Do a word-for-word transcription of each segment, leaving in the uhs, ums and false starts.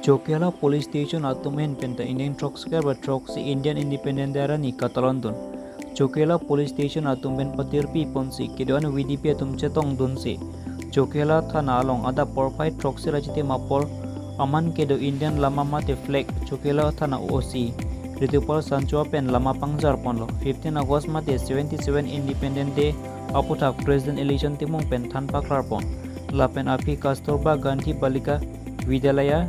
Chokihola Police Station atum ahin pen ta ingdeng throksi kep ra throksi Indian Independence Day arni katalon dun. Chokihola Police Station atum pen patirpi ponsi kedo-an V D P atum chetong dunsi Chokihola Thana along adap porphai throksi ra chitim apor aman kedo Indian lama mate flag Chokihola Thana O C Ritupal Sangchua pen lama pangjar ponlo. Fifteen August mate seventy-seven Independence Day aputhak President Election Timung pen than paklar pon. Lapen aphi Kasturba Gandhi Balika Vidyalaya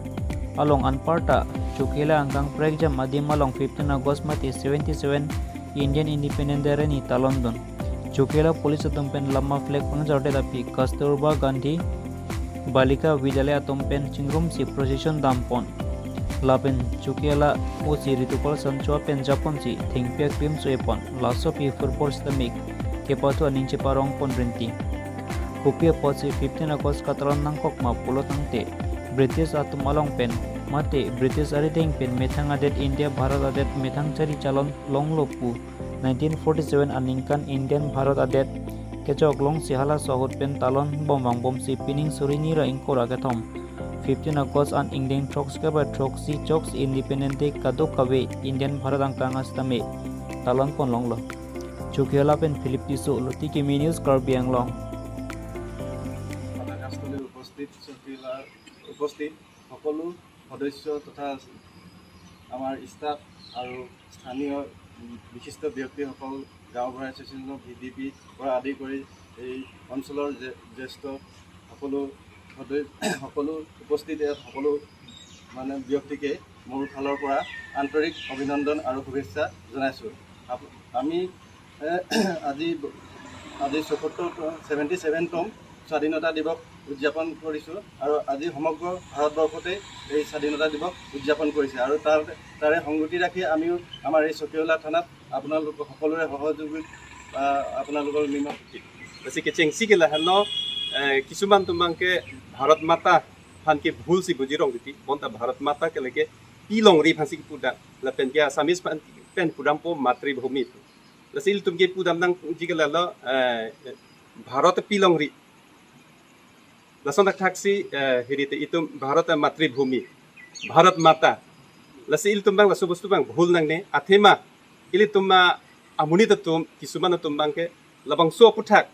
along anparta Chokihola angkang prekjam adim along fifteen August mate seventy-seven Indian Independence Day arni talon dun. Chokihola police atum pen lama flag pangjardet aphi Kasturba Gandhi Balika Vidyalaya atum pen chingrumsi procession dam pon. Lapen Chokihola O C Ritupal Sangchua pen japonsi thengpi akrim so-e pon. Laso aphi football stamik kepathu aning cheparong pon rinti. Kopi apotsi fifteen August katalon nangkok ma pulo tangte British atum along pen mate British arideng pen methang adet India Bharat adet methang chari chalon longlo pu nineteen forty-seven aningkan Indian Bharat adet kechok longsi halaso ahut pen talon bom vangbomsi pining suri ni ra ingkoi ra kethom fifteen August an ingdeng throksi kep ra throksi choksi Independence Day kadokave Indian Bharat angkang asitame talon pon longlo. Chokihola pen Philip Tisso, Lotiki Mini News, Karbi Anglong. সদা কাষ্টলৈ উপস্থিত চকিলা উপস্থিত সকলো সদস্য তথা আমাৰ ষ্টাফ আৰু স্থানীয় বিশিষ্ট ব্যক্তিসকল, গাঁওবুঢ়া এছ'চিয়েশ্যনৰ ভি ডি পিৰ পৰা আদি কৰি এই অঞ্চলৰ জে- জ্যেষ্ঠ সকলো সদস্য, সকলো উপস্থিত ইয়াত সকলো মানে ব্যক্তিকে মোৰ ফালৰ পৰা আন্তৰিক অভিনন্দন আৰু শুভেচ্ছা জনাইছোঁ। আপ- আমি এ, আজি আজি চৌসত্তৰ ছেভেণ্টি ছেভেনতম স্বাধীনতা দিৱস উদযাপন কৰিছোঁ আৰু আজি সমগ্ৰ ভাৰতবৰ্ষতে এই স্বাধীনতা দিৱস উদযাপন কৰিছে আৰু তাৰ তাৰে সংগতি ৰাখি আমিও আমাৰ এই চকিহোলা থানাত আপোনালোক সকলোৰে সহযোগিতা, আপোনালোকৰ নিমন্ত্ৰণ। Lasi kechengsi ke lahenlo, eh, kisuman atum abangke Bharat Mata aphan ke bhulsi bujirong titi, bonta Bharat Mata ke lake pilongri aphansi kipudam, lapen ke Assamese aphan pen pudampo Matribhumi. Lasi ilitum ke pudam nangji ke lahenlo, eh, Bharat pilongri. Lason thakthaksi, eh, hirite itum Bharat Matribhumi, Bharat Mata. Lasi ilitum abang laso bostu abang bhul nangne, athema ilitum, ah, amonit atum, kisuman atum abangke labangso aputhak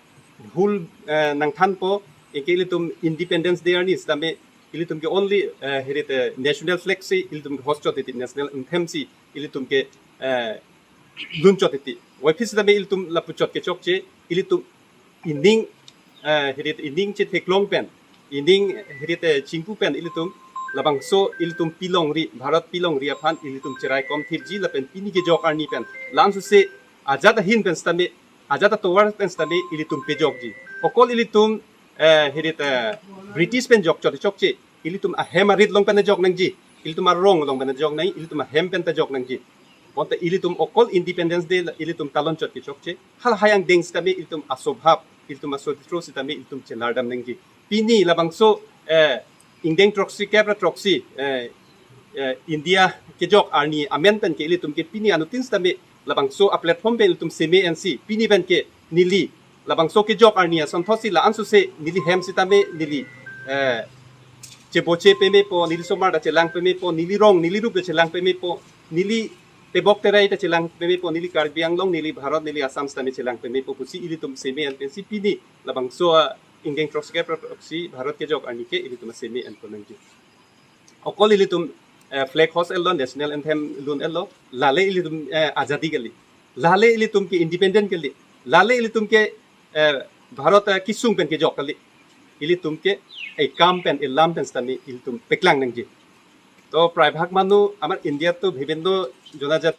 bhul, eh, nangthanpo, anke ilitum Independence Day arni sitame ilitum ke only, eh, hirite national flag si ilitum host chot titi, national anthem si ilitum ke, eh, lun chot titi. Wai aphi sitame ilitum lapu chot kechokche, ilitum ining, eh, hirite ining chetheklong pen, ining hirite chingpu pen ilitum labangso ilitum pilongri, Bharat pilongri aphan ilitum cheraikom thipji lapen pini kejok arni pen la-an suse ajat ahin pen sitame, ajat atovar pen sitame ilitum pejokji. Okol ilitum, eh, hirite British pen jok chot chokche, ilitum ahem arit along pen jok nangji, ilitum arong along pen jok nang, ilitum ahem pen ta jok nangji. Bonta ilitum okol Independence Day la ilitum talon chot kechokche, halahai angdeng sitame ilitum aswabhav, ilitum asotro sitame ilitum chelardam nangji. Pini labangso, eh, ingdeng throksi kep ra throksi, eh, eh, India kejok arni amen pen ke ilitum ke pini anuttin sitame labangso a-platform pen ilitum seme ensi, pini pen ke neli labangso kejok arni asonthotsi la-an suse neli hem sitame neli, eh, cheboche pemepo, neli somar ta chelang pemepo, neli rong, neli rup ta chelang pemepo, neli tebok terai ta chelang pemepo, neli Karbi Anglong, neli Bharat, neli Assam sitame chelang pemepo pusi ilitum seme en pensi pini labangso, ah, ingdeng throksi kep ra throksi Bharat kejok arni ke ilitum seme enpo nangji. Okol ilitum, eh, flag host etlo, national anthem lun etlo, lale ilitum, eh, azadi kali, lale ilitum ke independent kali, lale ilitum ke, eh, Bharat, eh, kesung pen kejok kali, ilitum ke ekam pen elam pen sitame ilitum paklang nangji. To praibhag manu amar India to bibhinno jonajati